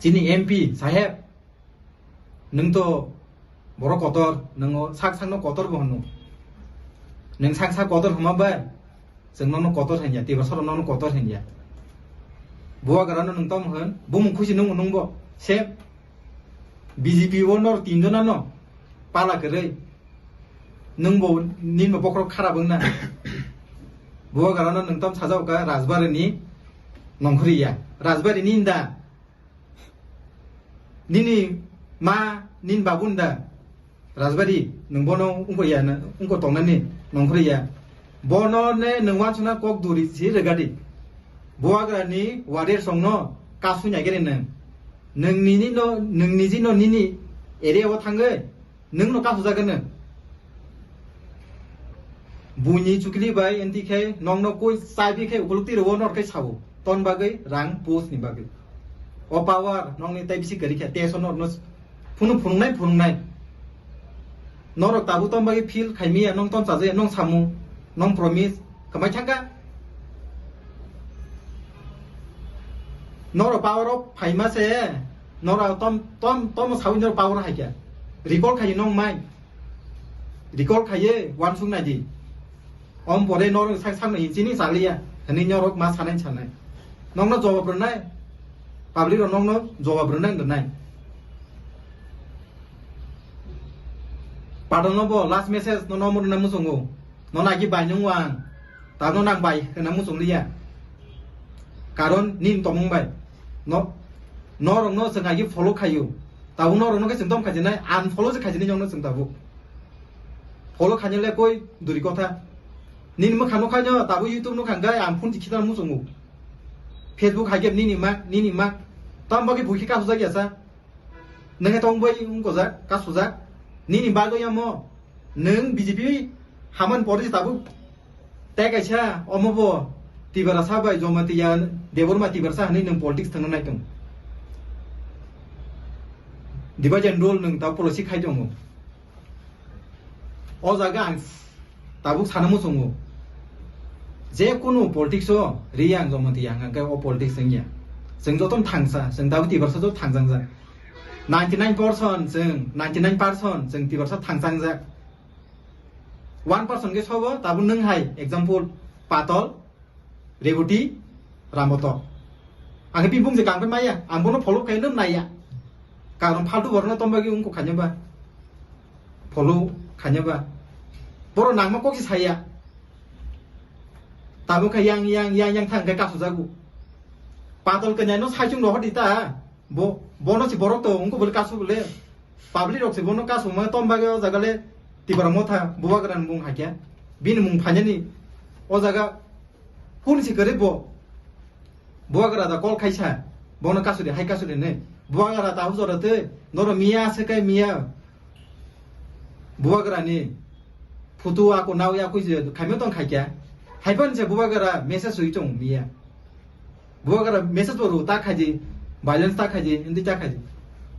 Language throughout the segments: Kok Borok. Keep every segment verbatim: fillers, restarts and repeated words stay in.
Chini M P saheb, nwng to borok kotor, nwng sak sakno kotor bo hwno. Nwng sak sak kotor hwnma bai, chwng nono kotor hinya, Tiprasa rok nono kotor hinya. Bubagra no nwng tamo hwn, bumung khusi nung nung bo, se B J P o nor tin jona no pala kwrwi, nwng bo, nini bo bokhorok kharap wngna. Bubagra no nwng tamo sajao ka Rajbari ni nongkhori ya, Rajbari ni nda. Nini ma, nini babu nda Rajbari, nwng bono wngko ya na, wngko tongnani nongkhorwi ya. Bono ne nwng wansukna kok duri si rwgadi. Bubagra ni warrior songno kasui nai gere nwng. Nwng nini no, nwng niji no nini area o thangwi nwng no kasujagwi nwng. Buini chukli bai enti khe nongno koi chaibi khe ukuluk twi rwo nor khe sao. Ton bagwi rang post ni bagwi. O power nongni tai bisi kwrwi khe teso norno phunu phunuknai phunuknai. Norok tabuk ton bagwi feel khaimiya nong ton chajakya nong samu nong promise kwmai thangkha. Norok power o phaima se norok tom tom tomo sawi norok power o haikha. Recall khai nong mai. Recall khaiye wansuk nai di. Om pore norok sak sakno hinchini chaliya hwnwi norok ma sanai sanai. Nokno jawab rwnai. Public rok nokno jawab rwnai rwnai. Padalno bo last message no nomo rwna muchungo. No nagi bai nung wang. Tabno nang bai hwnna muchung liya. Karon nini tomung bai. No, norokno chwng agi follow khaio. Tabuk norokno khe chwng tom khajinai, unfollow se khajinai nokno chwng tabuk. Follow khainale koi duri kotha. Nini mwkhang no khaino tabuk YouTube no khangkai ang phone tikhi tang muchungo. Facebook hai khe nini ma, nini ma. Tam bagwi buikhe kasujak yasa. Nang khe tong bai wngkojak, kasujak. Nini bagwi amo. Nwng B J P haman pore se tabuk. Tei kaisa omo bo Tiprasa bai Jamatia Debbarma Tiprasa hinwi nwng politics thangna nai tong. Divide and rule nwng ta policy khai tongo. O jaga ang tabuk sana muchungo. Je kunu politics o Reang Jamatia hwnka khe o politics wngya. Chwng jotono thangsa, chwng tabuk Tiprasa joto thangsangjak. Ninety nine percent chwng, ninety nine percent chwng Tiprasa thangsangjak. One person khe sobo tabuk nwng hai, example, Patol, Reboti, Ramboto. Ang khe bini bumung je kang pai maya, ang bono follow khai nwng naiya. Karon faltu borokno tom bagwi wngkha khaina ba. Follow khaina ba. Borok nangma kok se saya. Tabuk khe yang, yang, yang, yang thang khe kasu jago. Patol kanya no saichung rohor di ta. Bo, bono si borok to wngkha bole kasu bole. Public rok se bono kasuma tom bagwi o jaga le Tipra Motha Bubagra ni mung hakya. Bini mung phainani o jaga hun si kwrwi bo. Bubagra da call khaisa. Bono kasuri hai kasuri ne. Bubagra da hujora te. Noro miya se kai miya. Bubagra ni photo ako nao ya koi je khaimyo tong khaikya. Haipan se Bubagra message sui tong miya. Bubagra message bo ru ta khaidi, violence ta khaidi, hindi ta khaidi.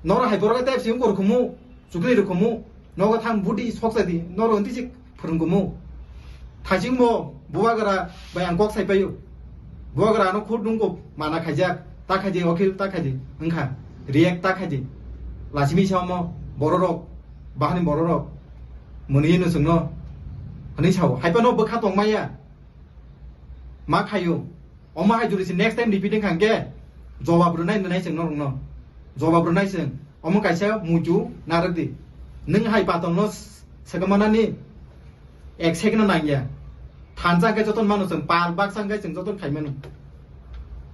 Noro hai borok type si ungkor khumu, chukli ru khumu, nogo thang budi sok sadi, noro hindi si phurung khumu. Thajing mo Bubagra bai ang kok sai payu. Bubagra no khud nungko mana khaijak, ta khaidi, okhil ta khaidi, wngkha, react ta khaidi. Lachimi samo bororok, bahani bororok, muni no sungno, hani sao, haipa no bwkha tong maya. Ma khayo. Omo hai jodi se next time repeating kha hwnkhe jawab rwnai nwnai chwng norokno. Jawab rwnai chwng. Omo kaisa muitu narwk di. Nwng hai patongno s-, swkang manani ek second no nangya. Thansa hwnkhe jotono mano chwng, pal baksa hwnkhe chwng jotono khai mano.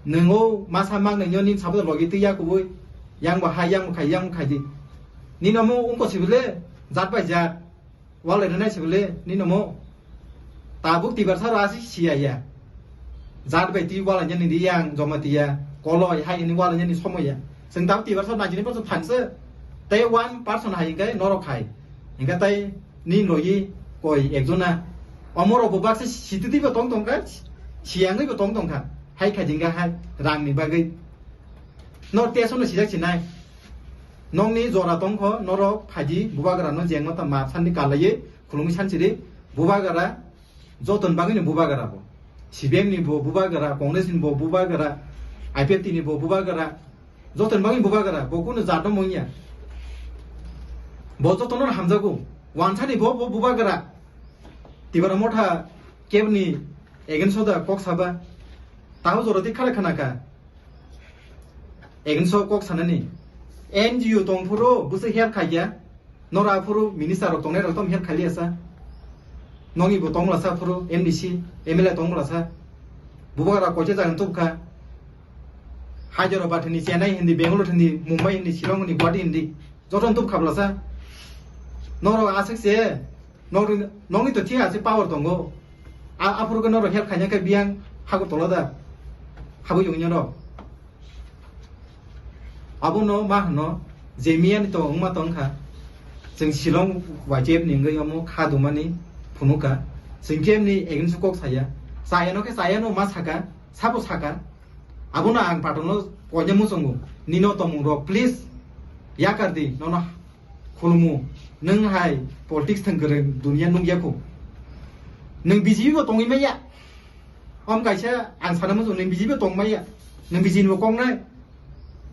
Nwng o masa mang nwngnyo nini sabo logi twi ya kubui. Yang bo hai, yang bo khai, yang bo khai di. Nini omo wngkha sibole jat bai jat. Walai rwnai se bole nini omo. Tabuk Tiprasa rasi siya ya. Jat bai twi walai nani Reang, Jamatia, Koloi, hai hwnwi walai nani somo ya. Chwng tabuk Tiprasa ninety nine percent thansa. Tei one person hai hwnkhe norok hai. Hwnkhe tei nini logi koi ekjona. Omo rok bo baksa sititwi bo tong tongkha, siyangwi bo tong tongkha. Hai khai jingga hai rangni bagwi. Nor teso no sijak sinai. Nokni jora tongkho, norok phaidi Bubagra no jengma ta ma sandi kalaiwi khulumwi sansiri Bubagra joton bagwi ni Bubagra bo. C P M ni bo Bubagra, Congress ni bo Bubagra, I P F T ni bo Bubagra, Joto ni bagwi bubagra, bo kunu jat no mungya. Bo joto no hamjago. Wansani bo, bo bubagra. Tibara motha kebni against o da kok saba. Tahu jora di khara khana ka. Against o kok sanani. N G O tong phuru busi help khaiya. Nora aphuru minister rok tongnai rok tom help khailiya sa. Nongni bo tongla sa aphuru M D C, M L A tongla sa. Bubagra koche jagan tubkha. Hyderabad hindi, Chennai hindi, Bangalore hindi, Mumbai hindi, Shillong hindi, Guwahati hindi. Joto tubkha bla sa. Noro asik se, noro, nongni to thik ase power tongo. A, aphuru ke noro help khaina ke biyang hago tolo da. Hago yung nyoro. Abono ma hwno je miyani to wngma tongkha. Chwng Shillong Y T F ni wngwi omo kha dumani phunukha. Chwng khe emni against kok saya. Chayano khe chayano ma saka, sabo saka. Abono ang patrono koina muchungo. Nino tomung rok please yakar di nono khulumu. Nwng hai politics thwng kwrwng dunia nukya kho. Nwng B J P bo tongwi maya. Om kaisa ang sana muchung nwng B J P tong maya. Nwng B J P ni bo kok nai.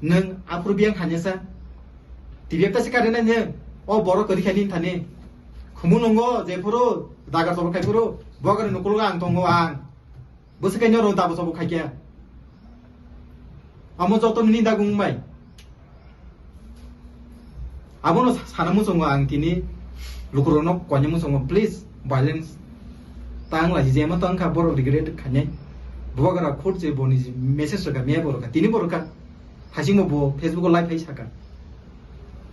Nwng aphuru biyang khanya sa. T V F ta se kare nai nwng. O borok kwrwi khani thani. Khumu nungo je phuru dagar tobok khai phuru. Bokar ni nukulo ang tongo ang. Bwswk khe noro dabo sabo khai khe. Amo joto nini dagung bai. Abono sa-, sana muchungo ang tini lukurokno koina muchungo, please, violence ta wng lai, jema ta wngkha, borok regret khainai. Bubagra khut je boni message rwkha, miya bo rwkha, tini bo rwkha. Hasingbo bo Facebook o live hai saka.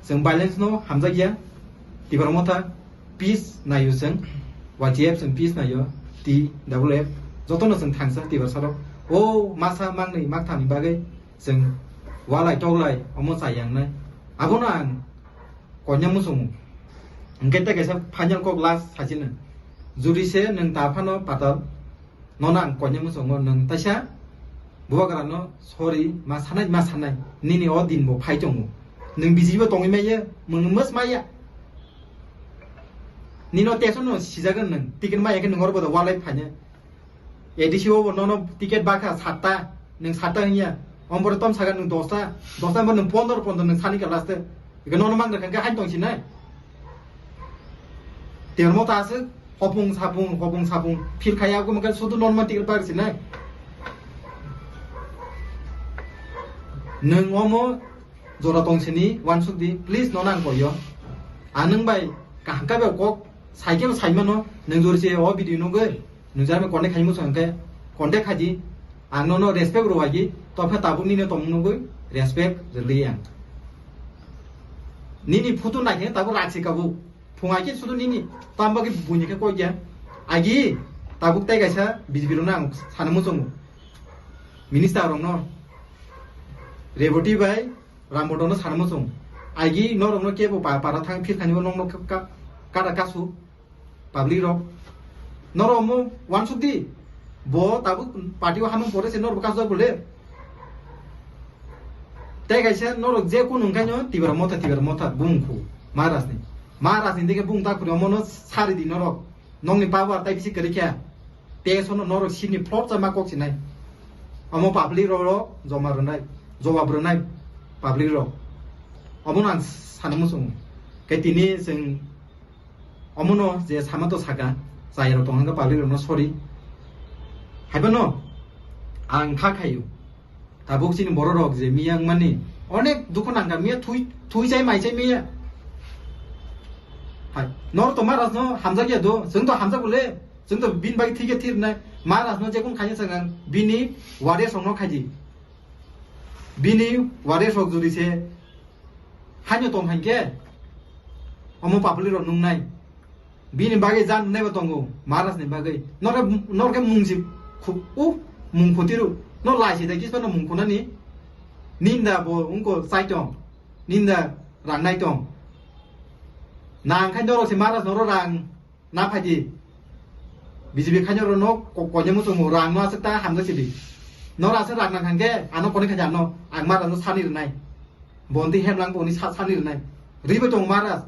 Chwng violence no hamjakya, Tipra Motha, peace naio chwng, Y T F chwng peace naio, T double F, jotono chwng thangsa Tiprasa rok. O masa mangnwi makthamni bagwi chwng walai toklai omo chayang nai. Abono ang koina muchungo. Hwnkhe tei kaisa final kok last sachino. Juri se nwng ta phano patal. Nono ang koina muchungo nwng taisa bubagrano sorry ma sanai ma sanai nini o din bo phai tongo. Nwng B J P bo tongwi maya, nwng mos maya. Nino teso no sijagan nwng ticket maya khe nwng oro bodo walai phanya. A D C o bo nono ticket bakha satta, nwng satta wngya. Ompore tom sagan nwng dosta, dosta ompore nwng pondro pondro nwng sani ka last. Ega nono mang kha khe hain tong sinai. Termo ta aswk hopung sapung, hopung sapung, phil khaya, omo khe sudu non ma ticket par sinai. Nwng omo jora tong sini, wansuk di, please, nono ang koyo. Ang nwng bai kaham khe bai kok, sai khe bo sai mano, nwng jori se o video nugwi, nwng jani contact khai muchung khe, contact khai di, ang nono respect rw agi, tokhe tabuk nini tongmung nugwi, respect rwli ang. Nini photo naikhe tabuk raksi kabuk. Phung hai khe sudu nini, tamo bagwi buini khe kok ya. Agi, tabuk tei kaisa B J P rokno ang sana muchungo. Minister rokno, Reboti bai Rambodono sana muchung. Agi norokno kebo pa-, para thang phir thani bo nokno ka-, ka-, kada kasu public rok. Norok omo wansuk di, bo tabuk party o hamung pore se norok kasu bole. Tei kaisa norok je kunu wngkhaino Tipra Motha, Tipra Motha bung khu Maharaj ni. Maharaj ni dikhe bung ta khuri omono sari di norok. Nokni power tai bisi kwrwi khe. Tei sono norok sini plot cha ma kok sinai. Omo public rok joma rwnai, jawab rwnai public rok. Omono ang sana muchungo. Khe tini chwng omono je sama to saka, chayarok tongkha public rokno sorry. Haiphano ang kha khaio. Tabuk chini borok rok je miya wngmani onek dukhu nangkha, miya thui, thui chai mai chai miya. Hai, nor to Maharaj no hamjak ya do, chwng to hamjak bole, chwng to bini bai thik ya thir nai. Maharaj no je kun khaini chwng ang bini wade song no khaidi. Bini wade sok jodi se haino tong hankhe omo papli rok nungnai. Bini bagwi jan naibo tongo, Maharaj ni bagwi. Norkhe, norkhe mungsi khu-, u, mung khutiru. Nor laisi da kisano mung khunani. Ninda bo wngko chai tong. Ninda rang nai tong. Nang khai norok se Maharaj norok rang na phaidi. B J P khai norok no ko-, koine muchungo rang no aswk ta hamjak sidi. Nor aswk rang nang khankhe ano kone khaja ano ang Maharaj no sani rwnai. Bondi hemlang boni sa-, sani rwnai. Ribo tong Maharaj.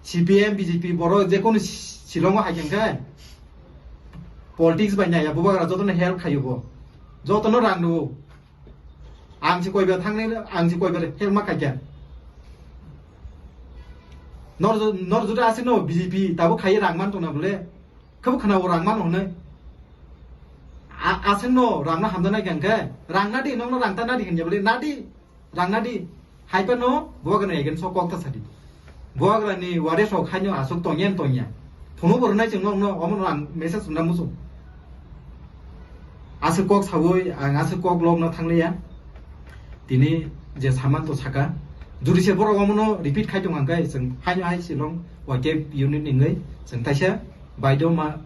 C P M, B J P, borok je kono si-, silongo hai khe politics bai naiya, bubagra jotono help khaio bo. Jotono rang rwo. Ang se koiba thangnai, ang se koiba help ma khaikya. Nor, nor juda asino B J P tabo khaiye rang man tongna bole. Khabo khana o rang man honai. A-, asengno rangna hamda nai khe, rang nadi, nongno rang ta nadi hinja bole, nadi, rang nadi. Haiphano bubagra ni against o kok ta sadi. Bubagra ni waris rok haino aswk tongya tongya. Phunuk bo rwnai chwng nokno, omo no ang message rwna muchung. Aswk kok sawi, ang aswk kok lokna thangliya. Tini je saman to saka. Jodi se borok omo no repeat khai tong hangkai, chwng haino hai Shillong Y K F unit ni wngwi chwng taisa baidoma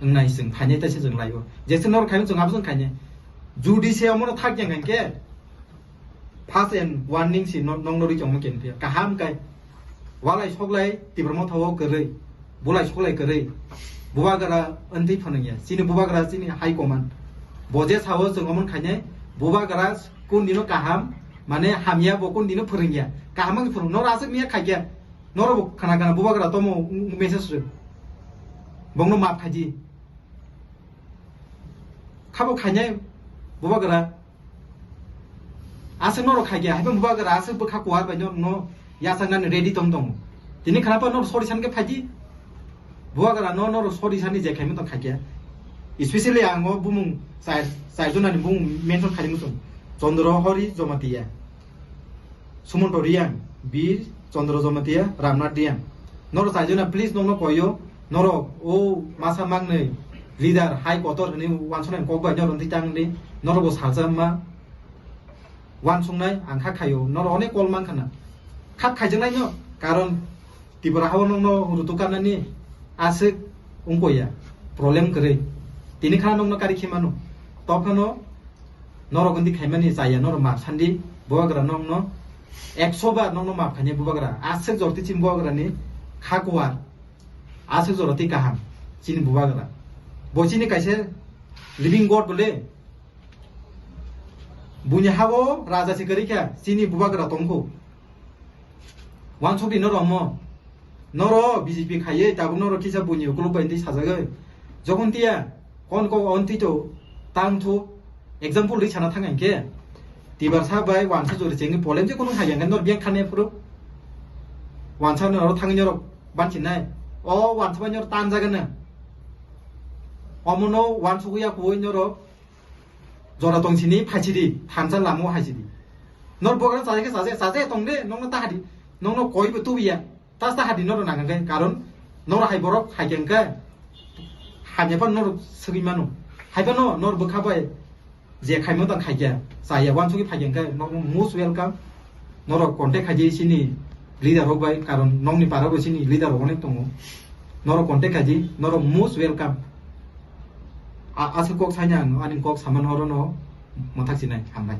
wngnai chwng phainai taisa chwng laibo. Jesa norok khaino chwng abo chwng khainai. Jodi se omo no thak yang hangke, first and warning si no-, nong no ri chongma ken phiya. Kaham kai. Walai soklai Tipra Motha o kwrwi. Bulai soklai kwrwi. Bubagra wntwi phwnwngya. Chini bubagra chini high command. Bo je sao chwng omo khainai. Bubagra kun dino kaham. Mane hamya bo kun dino phwrwngya. Kaham wngkhe phwrwng. Noro aswk miya khaikya. Noro bo khana khana bubagra tomo message rw. Bongno map khaji. Khabo khainai bubagra. Aswk norok khaikya, haiphano bubagra aswk bwkha kuar bai norokno yachaknani ready tong tongo. Tini khana pha norok sori san khe phaidi. Bubagra no norok sori sani je khaimani tong khaikya. Especially ang o bumung char, char jonani bumung mention khaimani tong. Chandra Hari Jamatia. Sumonto Reang, Bir Chandra Jamatia, Ramnath Reang. Norok chaijona please nokno koyo, norok o masa mangnwi leader hai kotor hwnwi wansuknai kok bai norok twi tangdi, norok bo salsa ma wansuknai ang kha khaio, norok onek call mankha na. Kha khaijaknai no, karon Tipra hao nokno rutukarnani aswk wngkoya, problem kwrwi. Tini khana nokno kari khimano. Tophano norok hindi khaimani chaya, norok map sandi, bubagra nokno ekso bar nokno map khainai bubagra. Aswk jorti chini bubagrani kha kuar. Aswk joroti kaham chini bubagra. Bo chini kaisa living God bole. Buini hao raja se kwrwi kha, chini bubagra tongkho. Wansukdi norok mo. Norok B J P khaiye, tabuk norok kisa buini ukuluk bai twi sajagwi. Jokhon tiya, kon kok on twi to, tang thu, example ri sana thang hwnkhe, Tiprasa bai wansa jori chengwi problem je kono hai hwnkhe norok biyang khane phuru. Wansa norok thangwi norok banchi nai. O wansa bai norok tan jagana. Omono wansugwi ya kuwi norok jora tong sini phaisidi, thansa lamo haisidi. Nor bogra chajakhe chajakhe, chajakhe tong de, nokno tahadi, nokno koi bo tubiya, tas tahadi noro nangkhe, karon noro hai borok hai khe hwnkhe, hanya phano noro swgwi mano. Hai phano nor bwkha bai je khaimo tang khaikya, chaya wansugwi phaikya hwnkhe, nokno most welcome. Norok contact khaidi chini leader rok bai, karon nokni para bo chini leader rok onek tongo. Norok contact khaidi, norok most welcome. A-, aswk kok saini ang ani kok saman horono mwthak sinai, hambai.